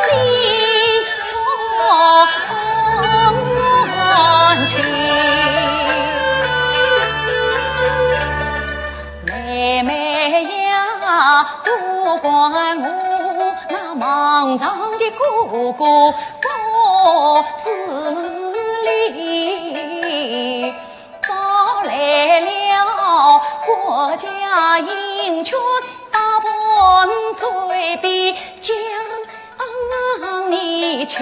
心中情。妹妹呀，都怪我那莽撞的哥哥不知礼，招来了国家英雄大盘追逼，将你欺。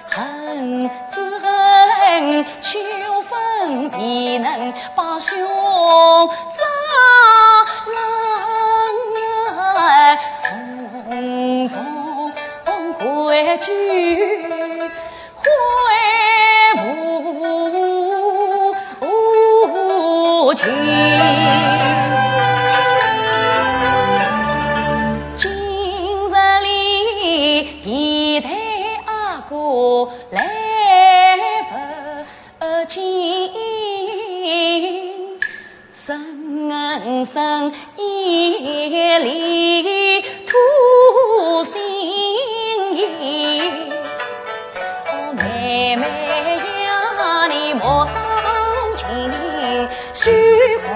恨只恨秋风未能把兄斩了，匆匆归去。 悔不及。今日里一代阿哥来不及，深深夜里吐心意。 妹妹呀，你莫伤情，时光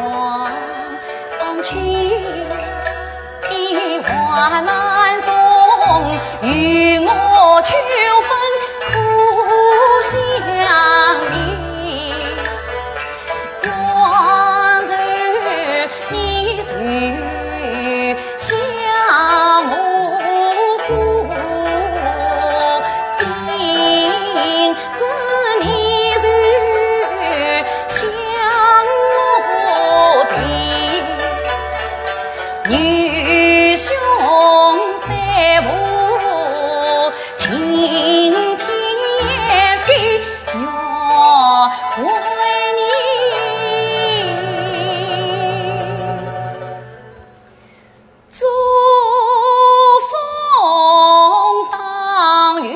去，患难中与我秋风苦相依。 愿求你手下无数，心事你就向我提。女兄在府，今天必 愿为你遮风挡雨。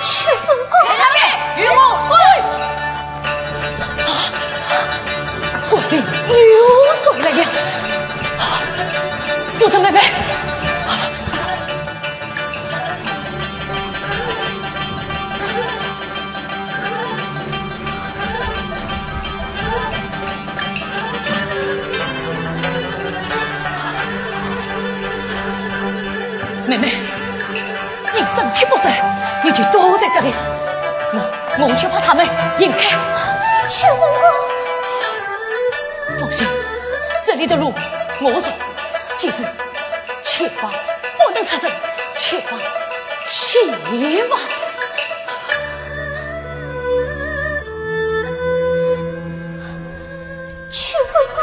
秋风哥，在那边与我追！官兵又追来了，住手，妹妹！ 妹妹，你身体不适，你就躲在这里，我，我去把他们引开。秋风哥，放心，这里的路我熟，记住，千万不能出声，千万，千万。 秋风哥。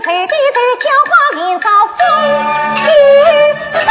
黑的在叫花，明朝风雨走。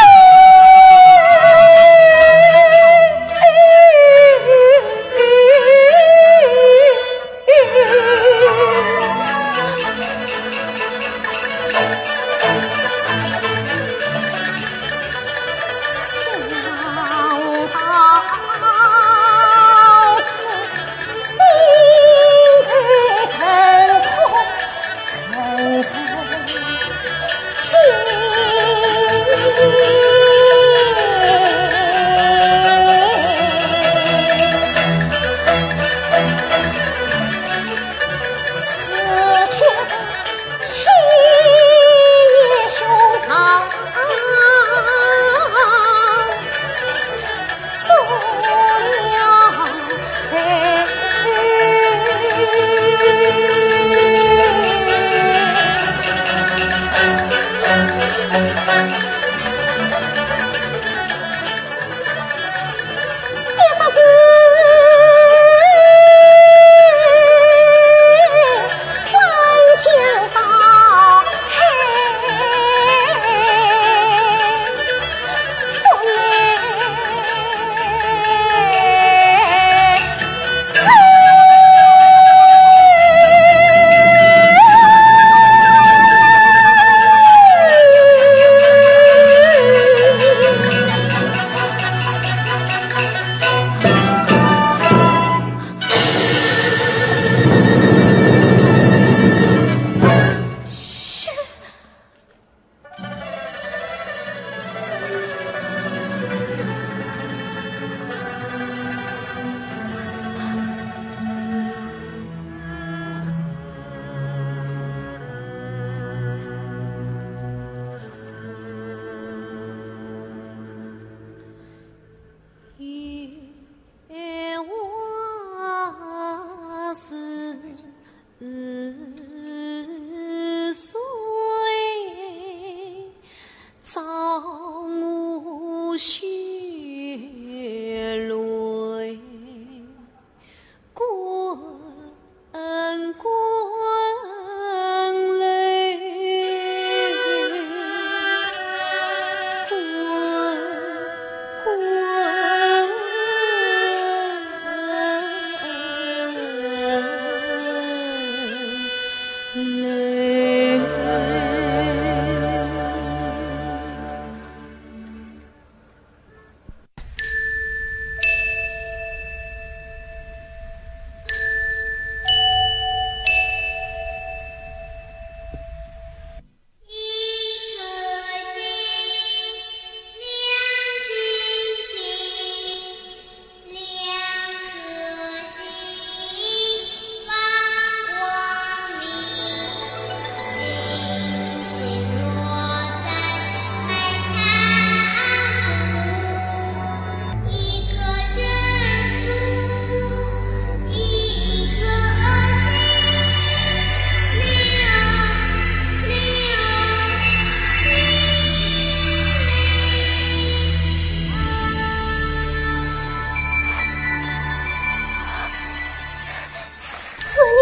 是你，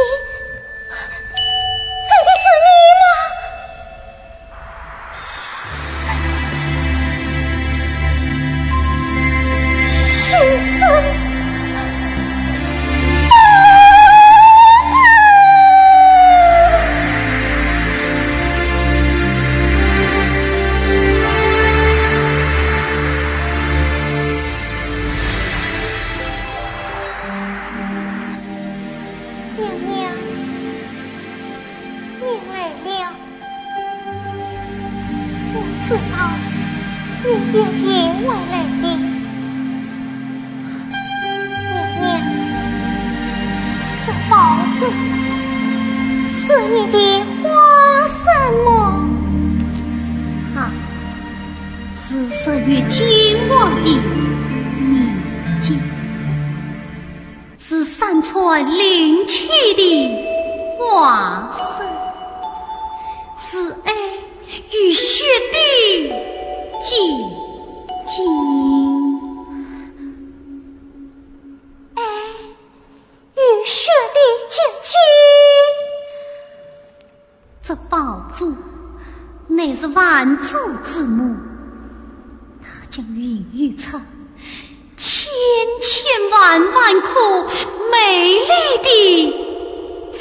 真的是你吗？先生，娘娘，你来了。 我知道你一定会来的。娘娘，这包子是你的花生么？啊，是属于金华的米酒。 是山川灵气的花生，是爱与血的结晶。爱与血的结晶。这宝乃是万族之母，她将孕育出千千万万颗美丽的珍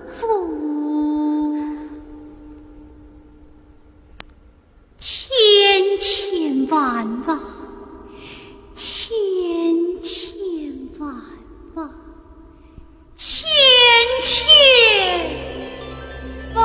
珠。千千万万，千千万万。 千千万万。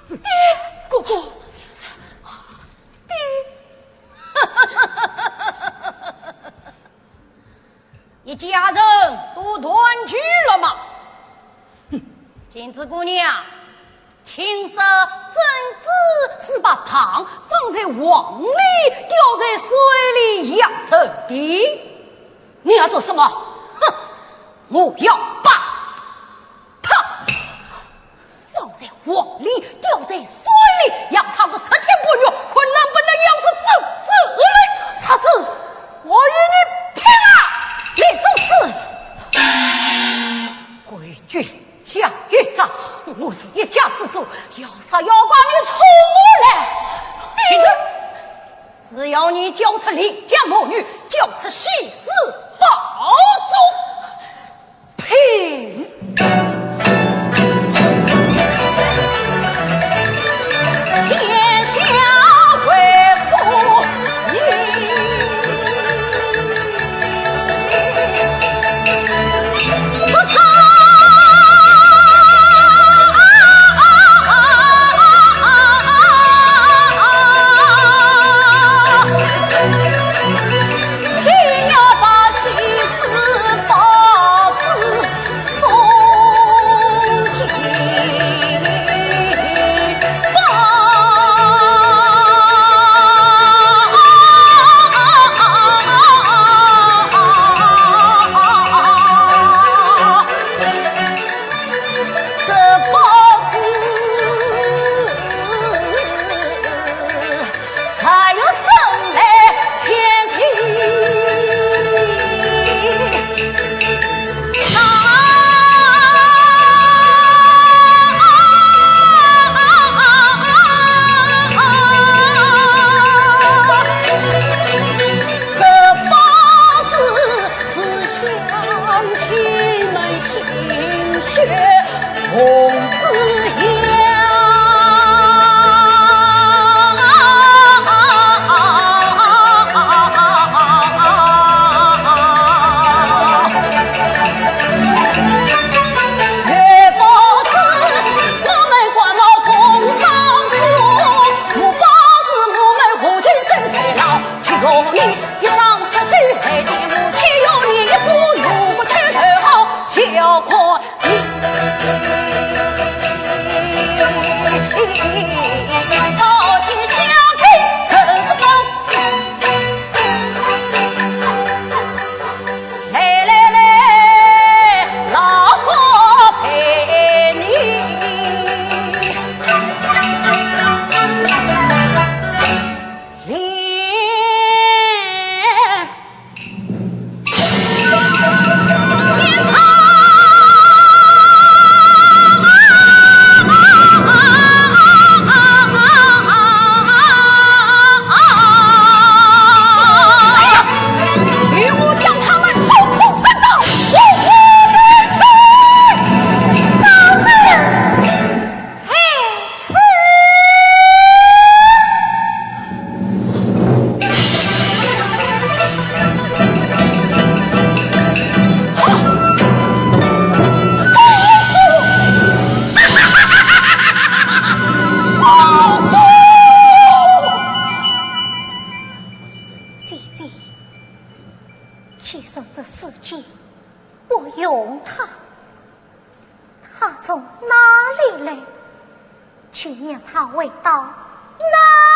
爹，哥哥，爹。 一家人都团聚了吗？哼，镜子姑娘，听说珍珠是把糖放在瓮里，掉在水里养成的，你要做什么？哼，我要把 她放在瓮里，掉在水里，养她个十天半月，困难不能养出珍珠来。傻子，我与你拼了！你作死！规矩讲一章，我是一家之主，要杀要剐你冲我来！停手！只要你交出邻家母女，交出西施宝珠，人这世界不用他，他从哪里来？去年他回到哪